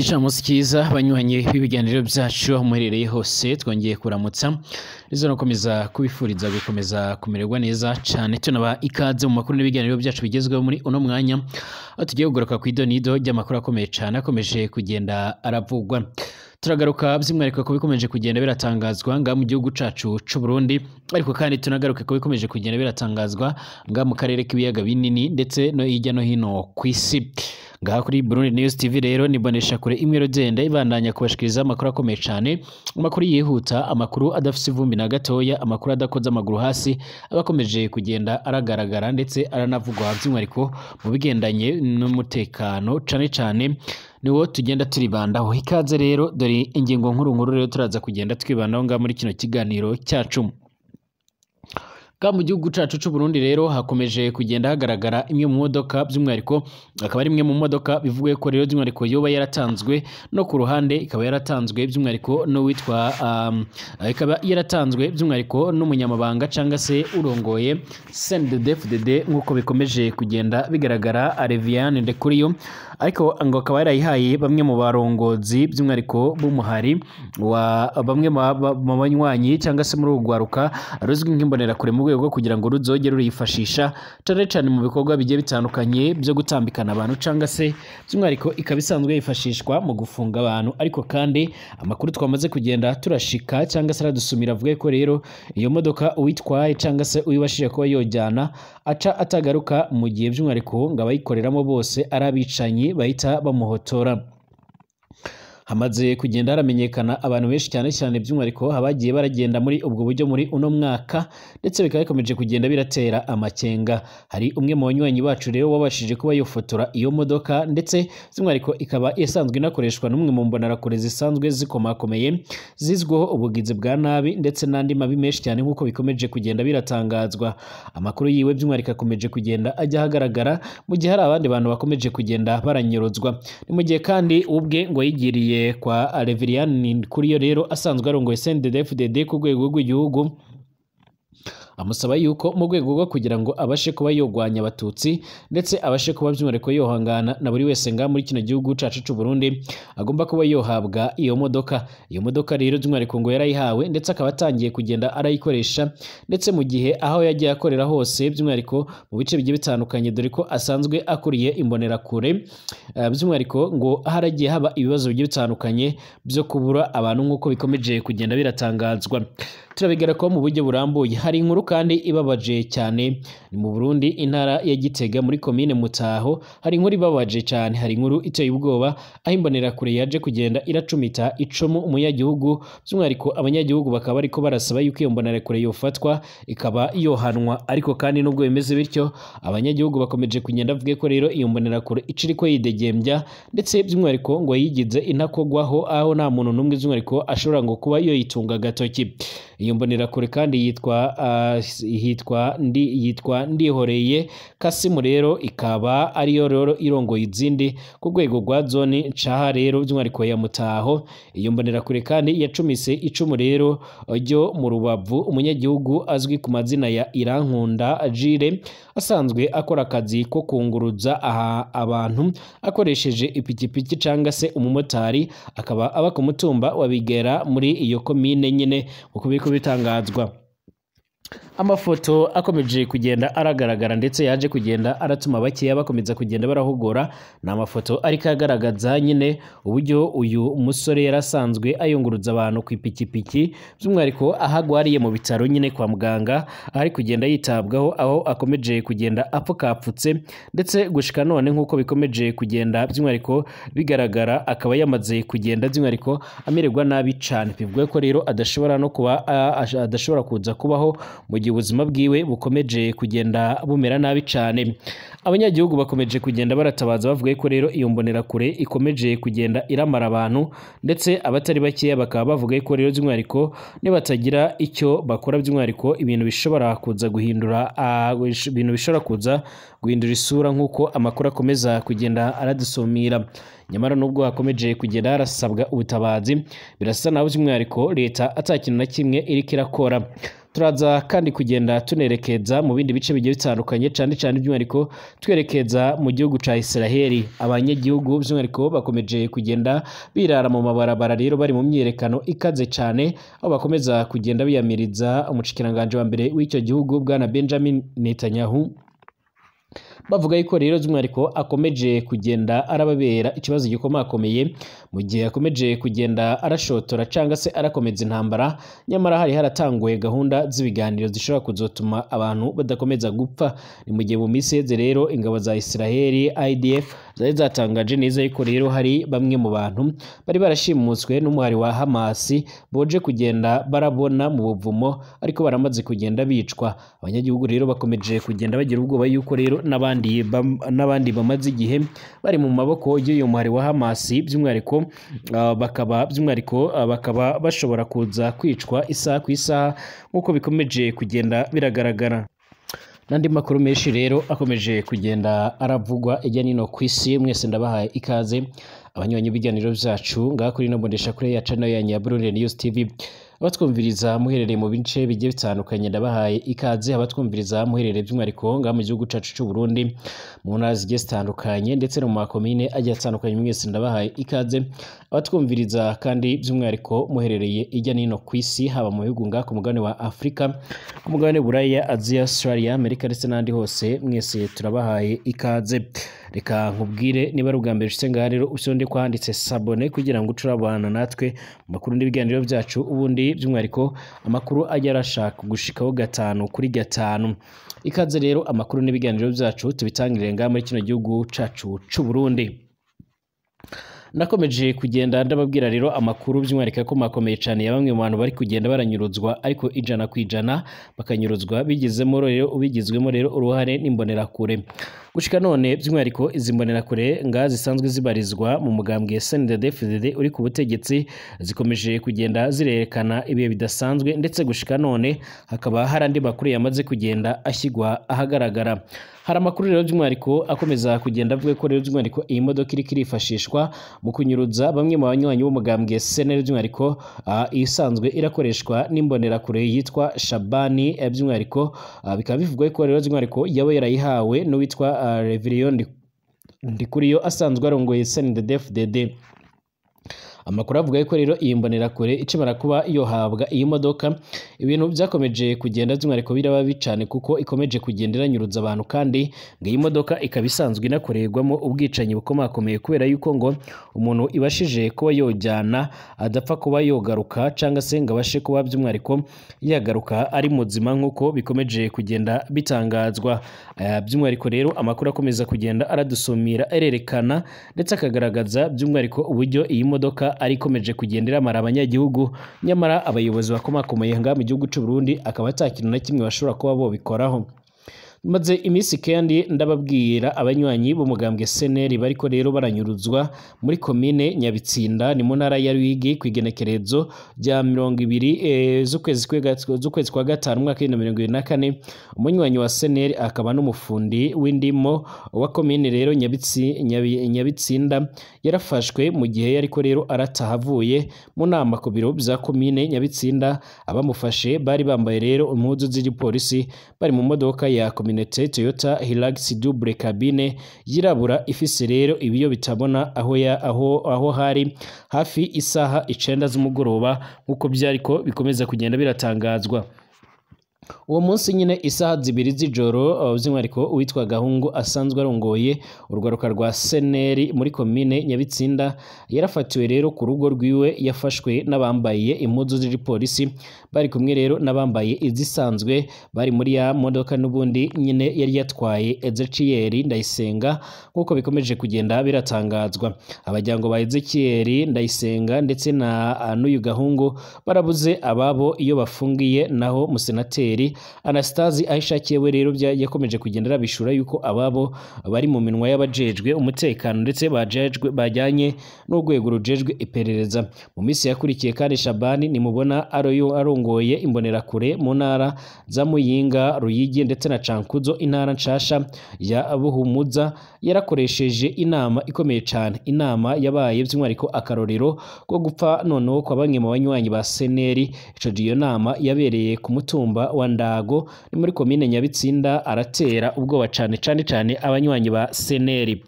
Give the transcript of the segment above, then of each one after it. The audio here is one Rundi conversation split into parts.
Igicamunsi cyiza banywanyi b'ibiganiro byacu aho muherereye hose, twongeye kuramutsa izo no komeza kubifuriza gukomeza kumererwa neza cyane. Tunaba ikaze mu makuru n'ibiganiro byacu bigezweho muri uno mwanya, aho tugiye kugaruka ku idonido ry'amakuru akomeye cyane akomeje kugenda aravugwa. Turagaruka by'umwihariko ku bikomeje kugenda biratangazwa ngaha mu gihugu cacu c'u Burundi, ariko kandi tunagaruka ku bikomeje kugenda biratangazwa ngaha mu karere k'ibiyaga binini ndetse no hirya no hino ku isi. Ngaha kuri Burundi News TV rero ni bonesha kure imwe rugenda ibandanya kubashikiriza amakuru akomeye cyane, amakuru yihuta, amakuru adafise ivumbi na gatoya, amakuru adakoze amaguru hasi, abakomeje kugenda aragaragara ndetse aranavugwa by'umwihariko mu bigendanye n'umutekano cane cane niwo tugenda turibandaho. Ikaze rero, dore ingingo nkuru nkuru rero turaza kugenda twibandaho ngaha muri kino kiganiro cyacu. Ka mu gihugu cacu c'u Burundi rero hakomeje kugenda hagaragara imwe mu modoka, by'umwihariko akaba ari imwe mu modoka bivuga ko rero by'umwihariko yoba yaratanzwe no ku ruhande, ikaba yaratanzwe by'umwihariko n'uwitwa ikaba yaratanzwe by'umwihariko n'umunyamabanga cyangwa se urongoye CNDD-FDD nk'uko bikomeje kugenda bigaragara, Reviane Ndekuriyo, ariko ngo akaba yarayihaye bamwe mu barongozi by'umwihariko b'umuhari wa bamwe mu banywanyi cyangwa se muri urugwaruka ruzwi nk'imbonerakure, mu rwego rwo kugira ngo ruzoge rurifashisha cane cane mu bikorwa bigiye bitandukanye byo gutambikana abantu, cyangwa se by'umwihariko ikaba isanzwe yifashishwa mu gufunga abantu. Ariko kandi amakuru twamaze kugenda turashika cyangwa se aradusumira avuga ko rero iyo modoka uwitwaye cyangwa se uyibashije kuba yojyana aca atagaruka, mu gihe by'umwihariko ngo abayikoreramo bose ari abicanyi bahita bamuhotora. Hamaze kugenda haramenyekana abantu benshi cyane cyane by'umwihariko abagiye baragenda muri ubwo buryo muri uno mwaka, ndetse bikaba bikomeje kugenda biratera amakenga. Hari umwe mu banywanyi bacu rero wabashije kuba yofotora iyo modoka, ndetse by'umwihariko ikaba isanzwe inakoreshwa n'umwe mu mbonerakure zisanzwe zikomakomeye zizwiho ubugizi bwa nabi ndetse n'andi mabi menshi cyane nk'uko bikomeje kugenda biratangazwa. Amakuru yiwe by'umwihariko akomeje kugenda ajya ahagaragara mu gihe hari abandi bantu bakomeje kugenda baranyuruzwa. Ni mu gihe kandi ubwe ngo yigiriye kwa Reverien Kuriyo rero asanzwe arongoye CNDD-FDD ku rwego rw'igihugu, amusaba yuko mu rwego rwo kugira ngo abashe kuba yogwanya abatutsi ndetse abashe kuba by'umwihariko yohangana na buri wese ngaha muri kino gihugu cacu c'u Burundi, agomba kuba yohabwa iyo modoka. Iyo modoka rero by'umwihariko ngo yarayihawe ndetse akaba atangiye kugenda arayikoresha, ndetse mu gihe aho yagiye akorera hose by'umwihariko mu bice bigiye bitandukanye, dore ko asanzwe akuriye imbonerakure, by'umwihariko ngo haragiye haba ibibazo bigiye bitandukanye byo kubura abantu nk'uko bikomeje kugenda biratangazwa. Turabigarako mu buryo burambuye. Hari inkuru kandi ibabaje cyane ni mu Burundi, intara ya Gitega muri komine Mutaho. Hari inkuru ibabaje cyane, hari inkuru iteye ubwoba aho imbonerakure yaje kugenda iracumita icumu umunyagihugu, by'umwihariko abanyagihugu bakaba bariko barasaba yuko iyo mbonerakure yofatwa ikaba yohanwa. Ariko kandi nubwo bimeze bityo, abanyagihugu bakomeje kugenda bavuga ko rero iyo mbonerakure iciriko yidegembya, ndetse by'umwihariko ngo yigize intakogwaho, aho nta muntu n'umwe by'umwihariko ashobora ngo kuba yoyitunga agatoki. Iyo mbonerakure kandi yitwa yitwa Ndihoreye Kasimu, rero ikaba ariyo rero irongoye izindi ku rwego rwa zone Ncaha rero by'umwihariko ya Mutaho. Iyo mbonerakure kandi yacumise icumu rero ryo mu rubavu umunyagihugu azwi ku mazina ya Irankunda Jire, asanzwe akora akazi ko kunguruza aha abantu akoresheje ipikipiki cyangwa se umumotari, akaba aba ku mutumba wa Bigera muri iyo komine nyine uko biriko bitangazwa. Amafoto akomeje kugenda aragaragara ndetse yaje kugenda aratuma bakeya bakomeza kugenda barahugura. Ni amafoto ariko agaragaza nyine uburyo uyu musore yarasanzwe ayunguruza abantu ku ipikipiki, by'umwihariko aho agwariye mu bitaro nyine kwa muganga, ari kugenda yitabwaho, aho akomeje kugenda apfukapfutse, ndetse gushika none nk'uko bikomeje kugenda by'umwihariko bigaragara akaba yamaze kugenda by'umwihariko amererwa nabi cyane. Bivuga ko rero adashobora no kuba adashobora kuza kubaho mu gihe ubuzima bwiwe bukomeje kugenda bumera nabi cyane. Abanyagihugu bakomeje kugenda baratabaza bavuga ko rero iyo mbonerakure ikomeje kugenda iramara abantu, ndetse abatari bakeya bakaba bavuga ko rero by'umwihariko nibatagira icyo bakora by'umwihariko ibintu bishobora kuza guhindura ibintu bishobora kuza guhindura isura nk'uko amakuru akomeza kugenda aradusumira. Nyamara nubwo hakomeje kugenda harasabwa ubutabazi, birasa naho by'umwihariko leta atakintu na kimwe iriko irakora. Turaza kandi kugenda tunerekeza mu bindi bice bigiye bitandukanye, cane cane by'umwihariko twerekeza mu gihugu ca Israel. Abanyagihugu by'umwihariko bakomeje kugenda birara mu mabarabara rero bari mu myiyerekano ikaze cane, aho bakomeza kugenda biyamiriza umushikiranganje wa mbere w'icyo gihugu bwana Benjamin Netanyahu, bavuga yuko rero by'umwihariko akomeje kugenda arababera ikibazo gikomakomeye mu gihe akomeje kugenda arashotora cyangwa se arakomeza intambara, nyamara hari haratanguye gahunda z'ibiganiro zishobora kuzotuma abantu badakomeza gupfa. Ni mu gihe mu minsi iheze rero ingabo za Israel IDF zari zatangaje neza yuko rero hari bamwe mu bantu bari barashimuswe n'umuhari wa Hamas boje kugenda barabona mu buvumo, ariko baramaze kugenda bicwa. Abanyagihugu rero bakomeje kugenda bagira ubwoba yuko rero n'abandi bamaze igihe bari mu maboko y'uyu muhari wa Hamas, by'umwihariko bakaba bashobora kuza kwicwa isaha ku isaha nk'uko bikomeje kugenda biragaragara. N'andi makuru menshi rero akomeje kugenda aravugwa ijya nino ku isi. Mwese ndabahaye ikaze abanywanyi b'ibiganiro byacu ngaha kuri ino mboneshakure kure ya channel yanyu ya Burundi News TV. Abatwumviriza muherereye mu bice bigiye bitandukanye ndabahaye ikaze, abatwumviriza muherereye by'umwihariko ngaha mu gihugu cacu c'u Burundi mu ntara zigiye zitandukanye ndetse no mu makomine agiye atandukanye, mwese ndabahaye ikaze. Abatwumviriza kandi by'umwihariko muherereye ijya nino ku isi, haba mu bihugu ngaha ku mugabane wa Afrika, ku mugabane Buraya, Aziya, Australia, Amerika ndetse n'ahandi hose, mwese turabahaye ikaze. Reka nkubwire niba ari ubwa mbere ushitse ngaha rero usonde kwanditse sabone kugira ngo ucurabana natwe mu makuru n'ibiganiro byacu, ubundi by'umwihariko amakuru ajya arashaka gushikaho 5 kuri 5. Ikaze rero amakuru n'ibiganiro byacu tubitangirire ngaha muri kino gihugu cacu c'u Burundi. Nakomeje kugenda ndababwira rero amakuru by'umwihariko ko makomeye cyane ya bamwe mu bantu bari kugenda baranyuruzwa, ariko 100% bakanyuruzwa bigizemo rero ubigizwemo rero uruhare n'imbonerakure. Gushika none by'umwihariko izi mbonerakure nga zisanzwe zibarizwa mu mugambwe CNDD-FDD uri ku butegetsi zikomeje kugenda zirerekana ibihe bidasanzwe, ndetse gushika none hakaba hari andi makuru yamaze kugenda ashyigwa ahagaragara. Hari amakuru rero by'umwihariko akomeza kugenda avuga ko rero by'umwihariko iyi modoka iri kirifashishwa mu kunyuruza bamwe mu banywanyi b'umugambwe CNL by'umwihariko isanzwe irakoreshwa n'imbonerakure yitwa Shabani, by'umwihariko bikaba bivugwa ko rero by'umwihariko yaba yarayihawe n'uwitwa Reverien Ndikuriyo asanzwe arongoye CNDD-FDD. Amakuru avuga ko rero iyi mbonerakure ikimara kuba yohabwa iyi modoka ibintu byakomeje kugenda by'umwihariko biraba bicane, kuko ikomeje kugenda iranyuruza abantu, kandi ngo iyi modoka ikaba isanzwe inakorerwamo ubwicanyi bukomakomeye, kubera yuko ngo umuntu ibashije kuba yojyana adapfa kuba yogaruka cyangwa se ngo abashe kuba by'umwihariko yagaruka ari muzima nk'uko bikomeje kugenda bitangazwa. By'umwihariko rero amakuru akomeza kugenda aradusumira arerekana ndetse akagaragaza by'umwihariko uburyo iyi modoka ari ikomeje kugenda iramara abanyagihugu, nyamara abayobozi bakomakomeye ngaha mu gihugu cy'u Burundi akaba atakintu na kimwe bashobora kuba bobikoraho. Maze iminsi kandi ndababwira abanywanyi b'umugambwe CNL bariko rero baranyuruzwa muri komine Nyabitsinda ni mu ntara ya Ruyigi ku igenekerezo rya 20 z'ukwezi kwa gatanu umwaka 2024. Umunywanyi wa CNL akaba n'umufundi w'indimo wa komine rero Nyabitsinda yarafashwe mu gihe yariko rero arataha avuye mu nama ku biro bya komine Nyabitsinda. Abamufashe bari bambaye rero impuzu z'igipolisi, bari mu modoka ya komine Toyota Hilux double cabine yirabura ifise rero ibiyo bitabona aho hari hafi isaha 9 z'umugoroba nkuko byariko bikomeza kugenda biratangazwa. Uwo munsi nyine isaha 2 z'ijoro by'umwihariko uwitwa Gahungu asanzwe arongoye urwaruka rwa CNL muri komine Nyabitsinda yarafatiwe rero ku rugo rwiwe, yafashwe n'abambaye impuzu z'igipolisi bari kumwe rero n'abambaye izisanzwe bari muri ya modoka n'ubundi nyine yari yatwaye Ezekiel Ndayisenga nkuko bikomeje kugenda biratangazwa. Abajyango ba Ezekiel Ndayisenga ndetse na n'uyu Gahungu barabuze ababo iyo bafungiye, naho musenateri Anastasi Ahishakiye we rero yakomeje kugenda arabishura yuko ababo bari mu minwa y'abajejwe umutekano ndetse bajejwe bajyanye n'urwego rujejwe iperereza. Mu minsi yakurikiye kandi Shabani Nimubona aroyo arongoye imbonerakure mu ntara za Muyinga, Ruyigi ndetse na Cankuzo, intara nshasha ya Buhumuza, yarakoresheje inama ikomeye cyane, inama yabaye by'umwihariko akarorero ko gupfa noneho kwa bamwe mu banywanyi ba Seneri. Ico gihe iyo nama yabereye ku mutumba wa Ndago ni muri komine Nyabitsinda, aratera ubwoba cyane cyane cyane abanywanyi ba Seneri.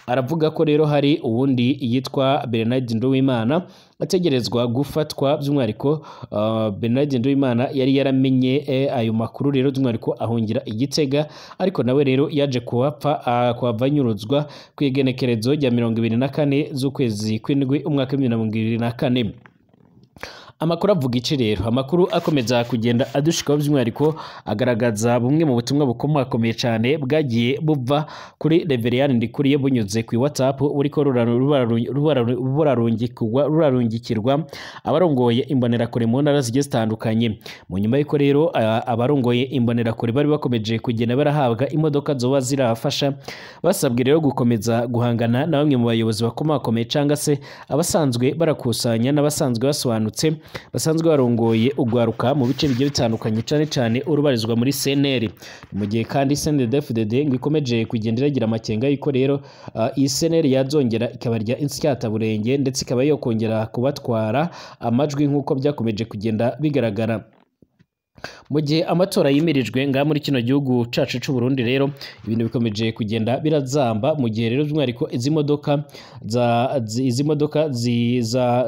Aravuga ko rero hari uwundi yitwa Bernard Nduwimana ategerezwa gufatwa by'umwihariko. Bernard Nduwimana yari yaramenye ayo makuru rero by'umwihariko ahungira i Gitega, ariko nawe rero yaje kuhapfa, kuhava anyuruzwa ku igenekerezo rya 24 z'ukwezi kw'indwi umwaka wa 2024. Amakuru avuga iki rero? Amakuru akomeza kugenda adushikaho by'umwihariko agaragaza bumwe mu butumwa bukomakomeye cyane bwagiye buva kuri Reverien Ndikuriye bunyuze ku WhatsApp, buriko rurarungikirwa abarongoye imbonerakure mu ntara zigiye zitandukanye. Mu nyuma y'uko rero abarongoye imbonerakure bari bakomeje kugenda barahabwa imodoka zoba zirafasha, basabwe rero gukomeza guhangana na bamwe mu bayobozi bakomakomeye cyangwa se abasanzwe barakusanya n'abasanzwe basobanutse, basanzwe barongoye ugwaruka mu bice bigiye bitandukanye, cyane cyane urubarizwa muri CNL. Mu gihe kandi CNDD-FDD ngo ikomeje kugenda iragira amakenga yuko rero iyi CNL yazongera ikabarya insyataburenge ndetse ikaba yokongera kubatwara amajwi nk'uko byakomeje kugenda bigaragara. Mu gihe amatora yimirijwe ngaha muri kino gihugu cacu c'u Burundi rero ibintu bikomeje kugenda birazamba, mu gihe rero by'umwihariko izi modoka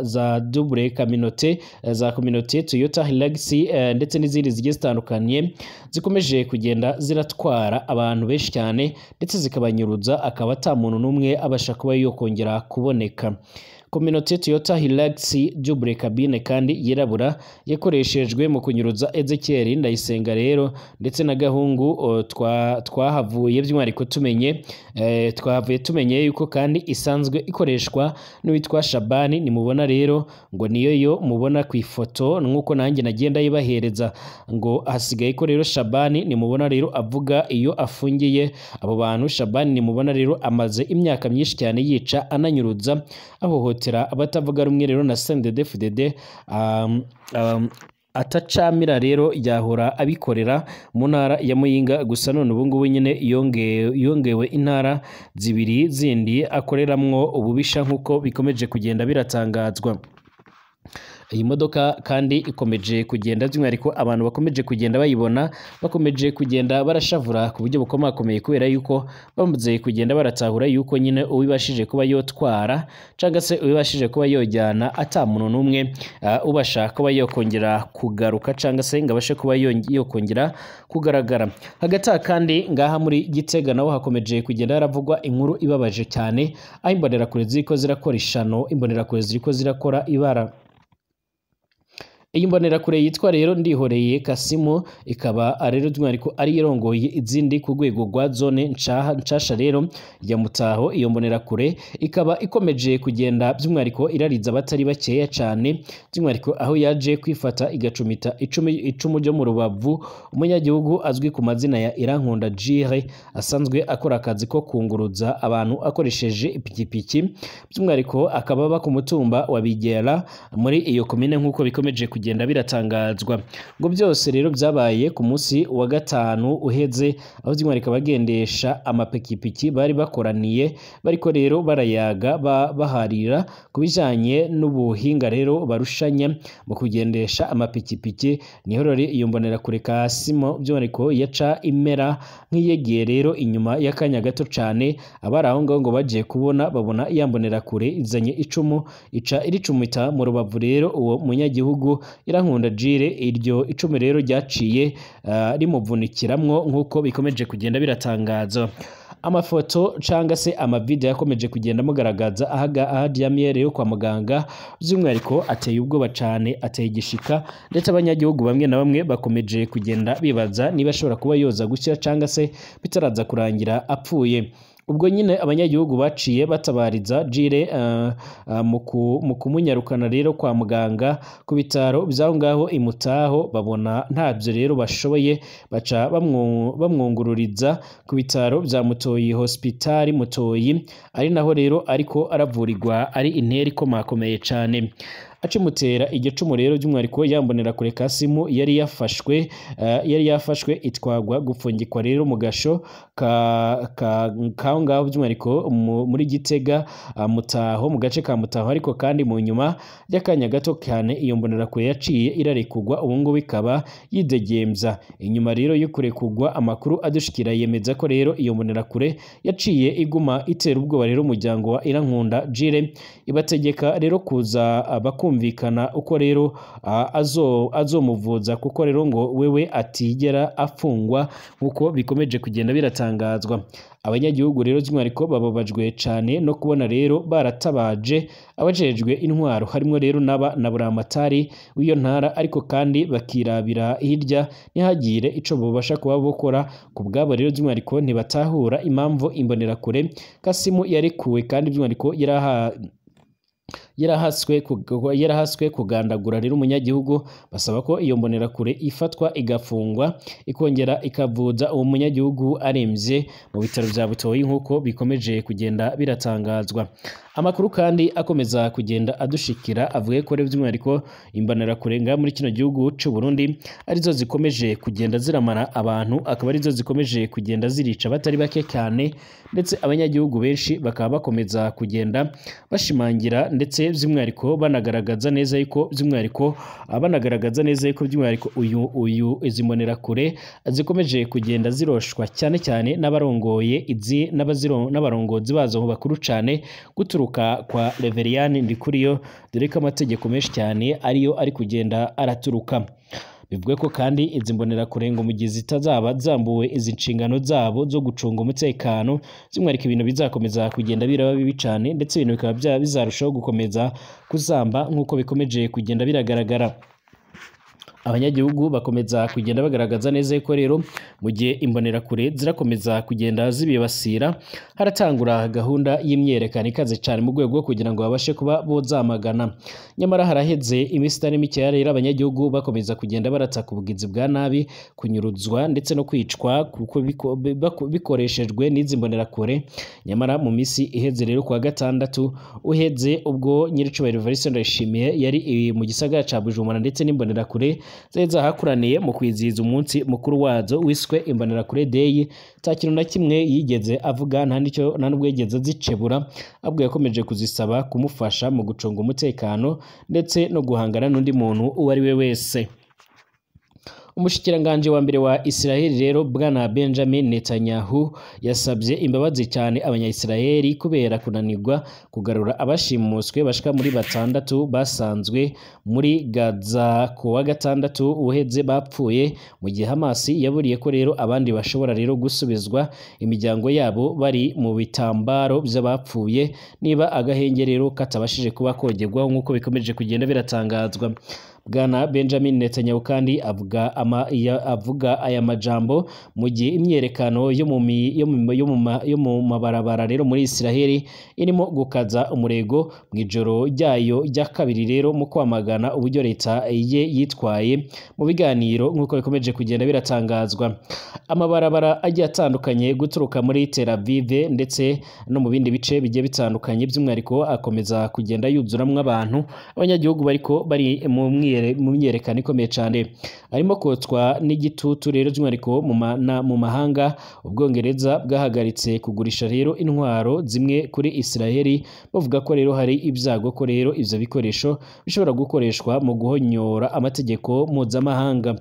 za double communauté, za communauté Toyota Hilux, ndetse n'izindi zigiye zitandukanye zikomeje kugenda ziratwara abantu benshi cyane ndetse zikabanyuruza, akaba ata muntu n'umwe abasha kuba yokongera kuboneka. Communauté Toyota Hilux double cabine kandi yirabura yakoreshejwe mu kunyuruza Ezekiel Ndayisenga rero ndetse na Gahungu, twahavuye by'umwihariko tumenye twahavuye tumenye yuko kandi isanzwe ikoreshwa n'uwitwa Shabani Nimubona rero ngo niyo yo mubona ku ifoto nk'uko nanjye nagenda yibahereza. Ngo hasigaye ko rero Shabani Nimubona rero avuga iyo afungiye abo bantu. Shabani Nimubona rero amaze imyaka myinshi cyane yica ananyuruza ahohotera abatavuga rumwe rero na CNDD-FDD, atacamira rero yahora abikorera mu ntara ya Muyinga gusa, none ubu ngubu nyine yongewe intara zibiri zindi akoreramwo ububisha nk'uko bikomeje kugenda biratangazwa. Iyi modoka kandi ikomeje kugenda by'umwihariko abantu bakomeje kugenda bayibona bakomeje kugenda barashavura ku buryo bukomakomeye, kubera yuko bamaze kugenda baratahura yuko nyine uwibashije kuba yotwara cyangwa se uwibashije kuba yojyana ata muntu n'umwe ubasha kuba yokongera kugaruka cyangwa se ngo abashe kuba yokongera kugaragara. Hagati aha kandi ngaha muri Gitega naho hakomeje kugenda haravugwa inkuru ibabaje cyane, aho imbonerakure ziriko zirakora ishano, imbonerakure ziriko zirakora ibara. Iyi mbonerakure yitwa rero Ndihoreye Kasimu ikaba rero by'umwihariko ari irongoye izindi ku rwego rwa zone nshasha rero ya Mutaho. Iyo mbonerakure ikaba ikomeje kugenda by'umwihariko irariza abatari bakeya cyane, by'umwihariko aho yaje kwifata igacumita icumu ryo mu rubavu umunyagihugu azwi ku mazina ya Irankunda Jire, asanzwe akora akazi ko kunguruza abantu akoresheje ipikipiki, by'umwihariko akaba aba ku mutumba wa Bigera muri iyo komine nk'uko bikomeje kugenda biratangazwa. Ngo byose rero byabaye ku munsi wa gatanu uheze, aho by'umwihariko abagendesha amapikipiki bari bakoraniye bariko rero barayaga baharira ku bijanye n'ubuhinga rero barushanya mu kugendesha amapikipiki. Niho rero iyo mbonerakure Kasimo by'umwihariko yaca imera nk'iyegiye rero inyuma y'akanya gato cane, abari aho ngaho ngo bagiye kubona babona ya mbonerakure izanye icumu ica iricumita mu rubavu rero uwo munyagihugu Irankunda Jire. Iryo icumu rero ryaciye rimuvunikiramwo nk'uko bikomeje kugenda biratangaza. Amafoto cyangwa se amavideo yakomeje kugenda amugaragaza aharyamye rero kwa muganga, by'umwihariko ateye ubwoba cyane, ateye igishika, ndetse abanyagihugu bamwe na bamwe bakomeje kugenda bibaza niba ashobora kuba yoza gukira cyangwa se bitaraza kurangira apfuye. Ubwo nyine abanyagihugu baciye batabariza Jire mu kumunyarukana rero kwa muganga ku bitaro by'aho ngaho imutaho, babona ntabyo rero bashoboye, baca bamwungururiza ku bitaro bya Mutoyi Hospitali Mutoyi, ari naho rero ariko aravurirwa ari intera ikomakomeye cane. Acimutera iryo cumu rero by'umwihariko yambonera kure Kasimu yari yafashwe itwagwa gupfungikwa rero mu gasho kaho ngaho by'umwihariko muri Gitega Mutaho, mu gace ka Mutaho. Ariko kandi mu nyuma y'akanya gato cyane iyo mbonerakure yaciye irarekugwa, ubu ngubu ikaba yidegembya. Inyuma rero yo kurekugwa, amakuru adushikira yemeza ko rero iyo mbonerakure yaciye iguma itera ubwoba rero umuryango wa Irankunda Jire, ibategeka rero kuza bakumvikana uko rero azomuvuza, kuko rero ngo wewe atigera afungwa nkuko bikomeje kugenda biratangazwa. Abanyagihugu rero by'umwihariko bababajwe cane no kubona rero baratabaje abajejwe intwaro, harimo rero n'aba na buramatari w'iyo ntara, ariko kandi bakirabira hirya ntihagire ico bobasha kuba bokora ku bwabo. Rero by'umwihariko ntibatahura impamvu imbonerakure Kasimu yarekuwe, kandi by'umwihariko yarahaswe kugandagura rero umunyagihugu. Basaba ko iyo mbonerakure ifatwa igafungwa ikongera ikavuza uwo munyagihugu aremvye mu bitaro vya Butoyi nkuko bikomeje kugenda biratangazwa. Amakuru kandi akomeza kugenda adushikira avuye ko rero by'umwihariko imbonerakure nga muri kino gihugu c'u Burundi arizo zikomeje kugenda ziramara abantu, akaba arizo zikomeje kugenda zirica batari bake cyane, ndetse abanyagihugu benshi bakaba bakomeza kugenda bashimangira ndetse by'umwihariko banagaragaza neza yuko by'umwihariko uyu izi mbonerakure zikomeje kugenda ziroshwa cyane cyane n'abarongoye izi n'abarongozi bazo bakuru cyane guturuka kwa Reverien Ndikuriyo, dore ko amategeko menshi cyane ariyo ari kugenda araturuka. Bivuga ko kandi izi mbonerakure ngo mu gihe zitazaba zambuwe izi nshingano zabo zo gucunga umutekano, by'umwihariko ibintu bizakomeza kugenda biraba bibi cyane, ndetse ibintu bikaba bizarushaho gukomeza kuzamba nk'uko bikomeje kugenda biragaragara. Abanyagihugu bakomeza kugenda bagaragaza neza ko rero mu gihe imbonerakure zirakomeza kugenda zibibasira, haratangura gahunda y'imyerekano ikaze cyane mu rwego kugira ngo babashe kuba bozamagana. Nyamara haraheze iminsi itari mike rero abanyagihugu bakomeza kugenda barataka ubugizi bwa nabi, kunyuruzwa ndetse no kwicwa kuko bikoreshejwe n'izi mbonerakure. Nyamara mu minsi iheze rero kuwa gatandatu uheze, ubwo nyiricubahiro Evariste Ndayishimiye yari mu gisagara ca Bujumbura ndetse n'imbonerakure zari zahakuraniye mu kwizihiza umunsi mukuru wazo wiswe Imbonerakure Day, nta kintu na kimwe yigeze avuga, nta n'ubwo yigeze azicebura, ahubwo yakomeje kuzisaba kumufasha mu gucunga umutekano ndetse no guhangana n'undi muntu uwo ari we wese. Umushikiranganje wa mbere wa Israel rero bwana Benjamin Netanyahu yasabye imbabazi cyane abanya-Israeli kubera kunanirwa kugarura abashimuswe bashika muri 6 basanzwe muri Gaza ku wa gatandatu uheze bapfuye, mu gihe Hamas yaburiye ko rero abandi bashobora rero gusubizwa imiryango yabo bari mu bitambaro by'abapfuye niba agahenge rero katabashije kuba kogerwaho nk'uko bikomeje kugenda biratangazwa. Bwana Benjamin Netanyahu kandi avuga aya majambo mu gihe imyerekano yo mu mabarabara rero muri Israel irimo gukaza umurego mu ijoro ryayo rya kabiri rero mu kwamagana uburyo leta ye yitwaye mu biganiro nk'uko bikomeje kugenda biratangazwa. Amabarabara agiye atandukanye guturuka muri Tel Aviv ndetse no mu bindi bice bigiye bitandukanye by'umwihariko akomeza kugenda yuzuramwo abantu, abanyagihugu bariko bari mu myerekano ikomeye cyane, arimo kotswa n'igitutu rero by'umwihariko mu mahanga. Ubwongereza bwahagaritse kugurisha rero intwaro zimwe kuri Israel, bavuga ko rero hari ibyago ko rero ivyo bikoresho bishobora gukoreshwa mu guhonyora amategeko mpuzamahanga.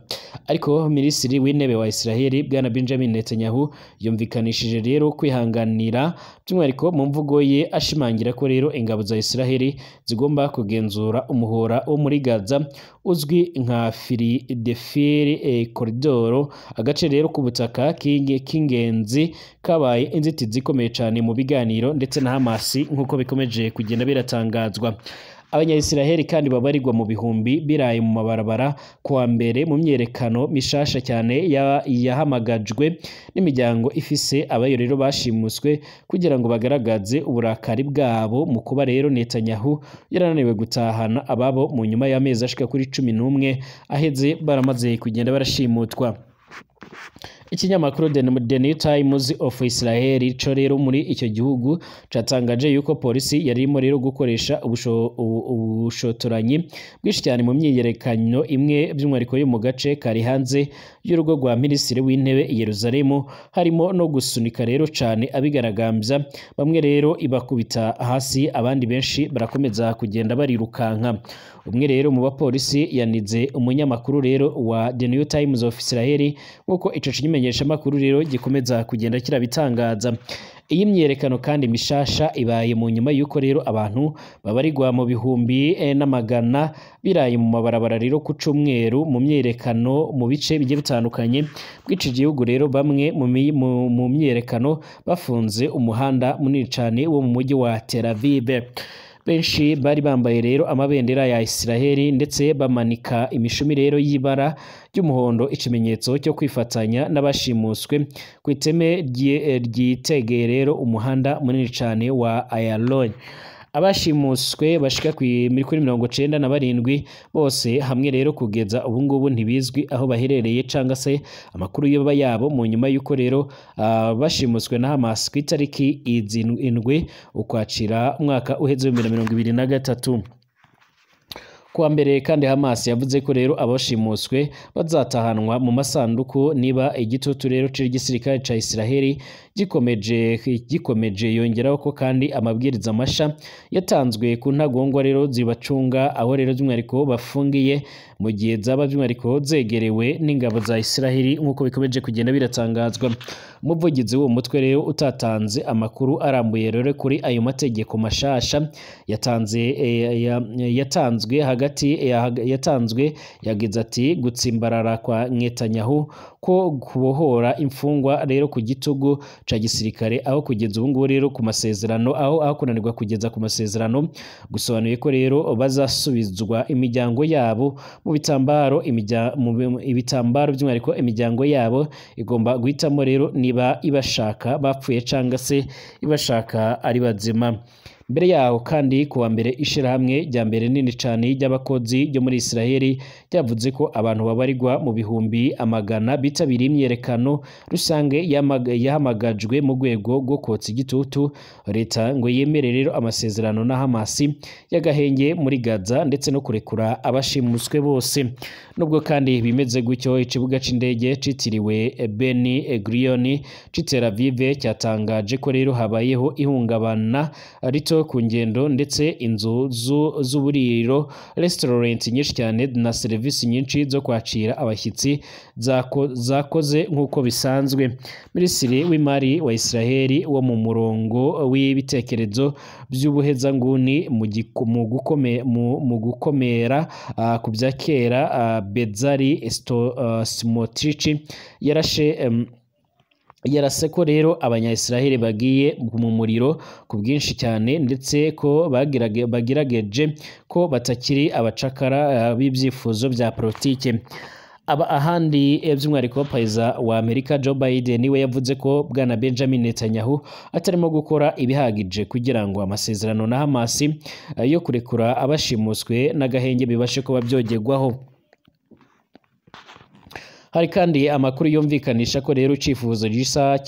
Ariko Minisitiri w'Intebe wa Israel bwana Benjamin Netanyahu yumvikanishije rero kwihanganira by'umwihariko mu mvugo ye, ashimangira ko rero ingabo za Israel zigomba kugenzura umuhora wo muri Gaza uzwi nka Philadelphia Corridor, agace rero k'ubutaka k'ingenzi kabaye inzitizi ikomeye cyane mu biganiro ndetse na Hamas nk'uko bikomeje kugenda biratangazwa. Abanyayisiraheli kandi babarirwa mu bihumbi biraye mu mabarabara kuwa mbere mu myerekano mishasha cyane yahamagajwe n'imiryango ifise abayo rero bashimuswe kugira ngo bagaragaze uburakari bwabo mu kuba rero Netanyahu yarananiwe gutahana ababo mu nyuma y'amezi ashika kuri 11 aheze baramaze kugenda barashimutwa. Ikinyamakuru The New Times of Israel co rero muri icyo gihugu catangaje yuko polisi yarimo rero gukoresha ubushotoranyi bwinshi cyane mu myiyerekano imwe by'umwihariko yo mu gace kari hanze y'urugo rwa minisitiri w'intebe i Yerusalemu, harimo no gusunika rero cane abigaragambya, bamwe rero ibakubita hasi abandi benshi barakomeza kugenda barirukanka. Umwe rero mu bapolisi yanize umunyamakuru rero wa The New Times of Israel, nk'uko ico kimenyeshamakuru rero gikomeza kugenda kirabitangaza. Iyi myerekano kandi mishasha ibaye mu nyuma yuko rero abantu babarirwa mu bihumbi n'amagana biraye mu mabarabara rero ku cumweru mu myerekano mu bice bigiye bitandukanye bw'ici gihugu. Rero bamwe mu myerekano bafunze umuhanda munini cane wo mu mujyi wa Tel Aviv. Benshi bari bambaye rero amabendera ya Israheli ndetse bamanika imishumi rero y'ibara ry'umuhondo, ikimenyetso cyo kwifatanya n'abashimuswe ku iteme ryitegeye rero umuhanda munini cane wa Ayalon. Abashimuswe bashika kuri 97 bose hamwe rero kugeza ubu ngubu ntibizwi aho baherereye canga se amakuru yoba yabo, mu nyuma yuko rero bashimuswe na Hamas ku itariki 7 Ukwakira umwaka uheze 2023. Kuwa mbere kandi Hamas yavuze ko rero abashimuswe bazatahanwa mu masanduku niba igitutu rero c'igisirikare ca Israheli gikomeje. Yongeraho ko kandi amabwiriza masha yatanzwe ku ntagongwa rero zibacunga aho rero by'umwihariko bafungiye mu gihe zaba by'umwihariko zegerewe n'ingabo za Israheli, nk'uko bikomeje kugenda biratangazwa. Umuvugizi w'uwo mutwe rero utatanze amakuru arambuye rero kuri ayo mategeko mashasha yatanzwe hagati yatanzwe, yagize ati gutsimbarara kwa Netanyahu ko kubohora imfungwa rero ku gitugu ca gisirikare aho kugeza ubu ngubu rero ku masezerano aho kunanirwa kugeza ku masezerano, gusobanuye ko rero bazasubizwa imiryango yabo mu bitambaro ibitambaro by'umwihariko imiryango yabo igomba guhitamo rero niba ibashaka bapfuye canga se ibashaka ari bazima. Mbere yaho kandi kuwa mbere ishirahamwe rya mbere nini cane ry'abakozi ryo muri Israheli ryavuze ko abantu babarirwa mu bihumbi amagana bitabiriye imyerekano rusange yahamagajwe mu rwego rwo kotsa igitutu leta ngo yemere rero amasezerano na Hamas y'agahenge muri Gaza ndetse no kurekura abashimuswe bose. Nubwo kandi bimeze gutyo, ikibuga c'indege citiriwe Ben Gurion c'i Tel Aviv cyatangaje ko rero habayeho ihungabana rito ku ngendo ndetse inzu z'uburiro, restaurant nyinshi cyane na serivisi nyinshi zo kwakira abashyitsi zakoze nk'uko bisanzwe. Minisitiri w'imari wa Israheli wo mu murongo w'ibitekerezo by'ubuhezanguni mu gukomera ku bya kera, Bezalel Smotrich yarashe yarase ko rero abanya-Israheli bagiye mu muriro ku bwinshi cyane ndetse ko bagerageje ko batakiri abacakara b'ibyifuzo bya politike. Aba ahandi by'umwihariko perezida wa Amerika Joe Biden niwe yavuze ko bwana Benjamin Netanyahu atarimo gukora ibihagije kugira ngo amasezerano na Hamas yo kurekura abashimuswe n'agahenge bibashe kuba byogerwaho. Hari kandi amakuru yumvikanisha ko rero icifuzo gisa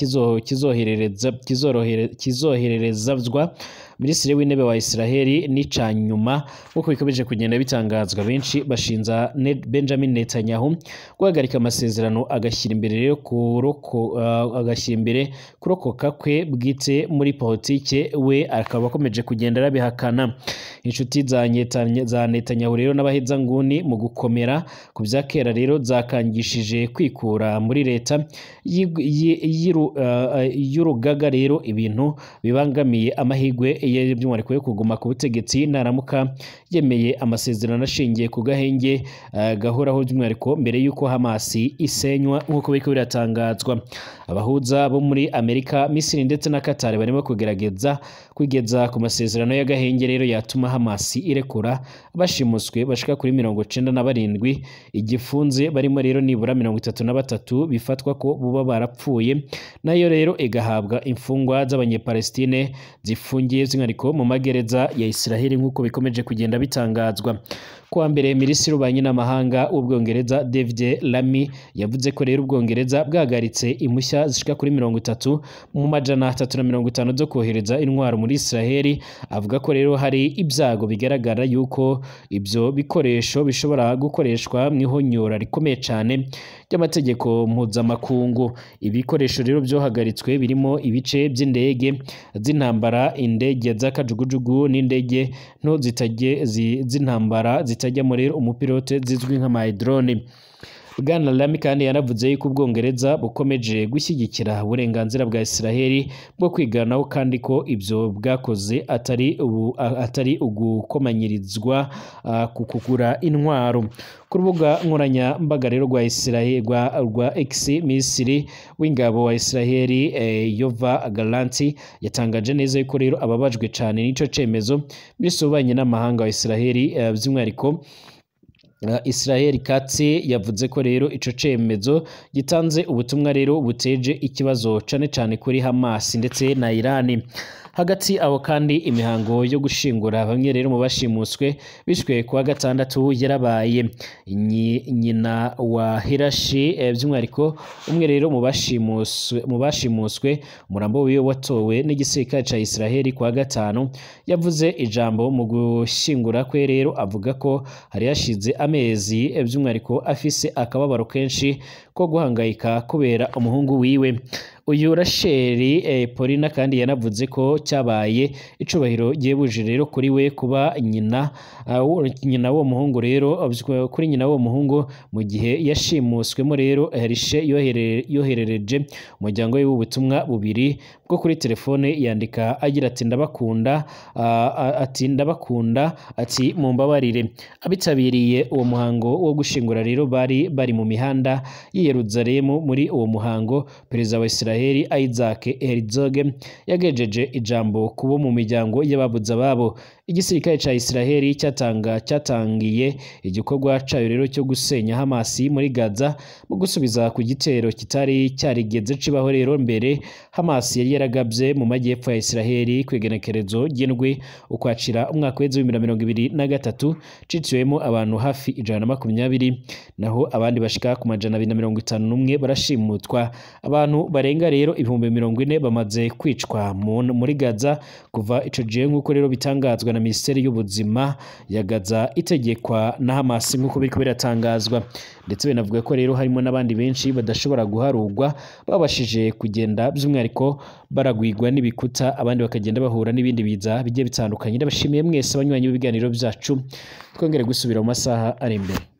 kizohererezwa Minisitiri w'Intebe wa Israheli n'ica nyuma, nk'uko bikomeje kugenda bitangazwa. Benshi bashinza Benjamin Netanyahu guhagarika amasezerano agashyira imbere rero kurokoka kwe bwite muri politike, we akaba akomeje kugenda arabihakana. Inshuti za Netanyahu rero n'abahezanguni mu gukomera ku bya kera rero zakangishije kwikura muri leta y'urugaga rero ibintu bibangamiye amahirwe by'umwihariko yo kuguma ku butegetsi naramuka yemeye amasezerano ashingiye ku gahenge gahoraho by'umwihariko mbere y'uko Hamas isenywa nk'uko biriko biratangazwa. Abahuza bo muri Amerika, Misiri ndetse na Qatar barimo kugerageza kugeza ku masezerano y'agahenge rero yatuma Hamas irekura bashimuswe bashika kuri 97 igifunze, barimo rero nibura 33 bifatwa ko buba barapfuye, nayo rero igahabwa imfungwa z'abanyepalestine zifungiye by'umwihariko mu magereza ya Israel nk'uko bikomeje kugenda bitangazwa. Kuwa mbere, Minisitiri w'Ububanyi n'Amahanga w'Ubwongereza David Lammy yavuze ko rero Ubwongereza bwahagaritse impushya zishika kuri 30 mu 350 zo kohereza intwaro muri Israel. Avuga ko rero hari ibyago bigaragara yuko ibyo bikoresho bishobora gukoreshwa mu ihonyora rikomeye cyane ry'amategeko mpuzamakungu. Ibikoresho rero byohagaritswe birimo ibice by'indege z'intambara, indege z'akajugujugu n'indege nto z'intambara zitajyamo rero umupilote zizwi nka drone. Bwana Lammy kandi yanavuze yuko Ubwongereza bukomeje gushyigikira uburenganzira bwa Israel bwo kwiganaho, kandi ko ibyo bwakoze atari ugukomanyirizwa ku kugura intwaro. Ku rubuga nkoranyambaga rero rwa Israel rwa X, Misiri w'ingabo wa Israel Yova Gallant yatangaje neza yuko rero ababajwe cyane n'ico cemezo. Minisitiri w'Ububanyi n'Amahanga wa Israel by'umwihariko Israel Katz yavuze ko rero ico cemezo gitanze ubutumwa rero buteje ikibazo cane cane kuri Hamas ndetse na Iran. Hagati aho kandi imihango yo gushingura bamwe rero mu bashimuswe bishwe kuwa gatandatu yarabaye. Nyina wa Hirashi by'umwihariko umwe rero mu bashimuswe umurambo wiwe watowe n'igisirikare ca Israel kuwa gatanu, yavuze ijambo mu gushingura kwe rero avuga ko hari yashize amezi by'umwihariko afise akababaro kenshi ko guhangayika kubera umuhungu wiwe. Uyu Rachel Polina kandi yanavuze ko cyabaye icubahiro gihebuje rero kuri we kuba nyina w'uwo muhungu rero kuri nyina w'uwo muhungu mu gihe yashimuswemo rero Herishe yoherereje umuryango we w'ubutumwa bubiri bwo kuri telefone yandika agira ati ndabakunda, ati ndabakunda, ati mumbabarire. Abitabiriye uwo muhango wo gushingura rero bari mu mihanda y'i Yerusalemu. Muri uwo muhango perezida wa Israel Isaac Herzog yagejeje ijambo kubo mu miryango y'ababuze ababo. Igisirikare ca Israel cyatangiye igikorwa cayo rero cyo gusenya Hamas muri Gaza mu gusubiza ku gitero kitari cyarigeze cibaho rero mbere. Hamas yari yaragabye mu majyepfo ya Israel kwigenekerezo ry'indwi Ukwakira umwaka w'2023, ciciwemo abantu hafi 120, naho abandi bashika ku 251 barashimutwa. Abantu barenga rero 40,000 bamaze kwicwa muri Gaza kuva ico gihe, nk'uko rero bitangazwa na Minisiteri y'Ubuzima ya Gaza itegekwa na Hamas nk'uko biriko biratangazwa. Ndetse binavuga ko rero harimo n'abandi benshi badashobora guharurwa babashije kugenda by'umwihariko baragwigwa n'ibikuta, abandi bakagenda bahura n'ibindi biza bigiye bitandukanye. Ndabashimiye mwese abanywanyi b'ibiganiro byacu, twongere gusubira mu masaha ari imbere.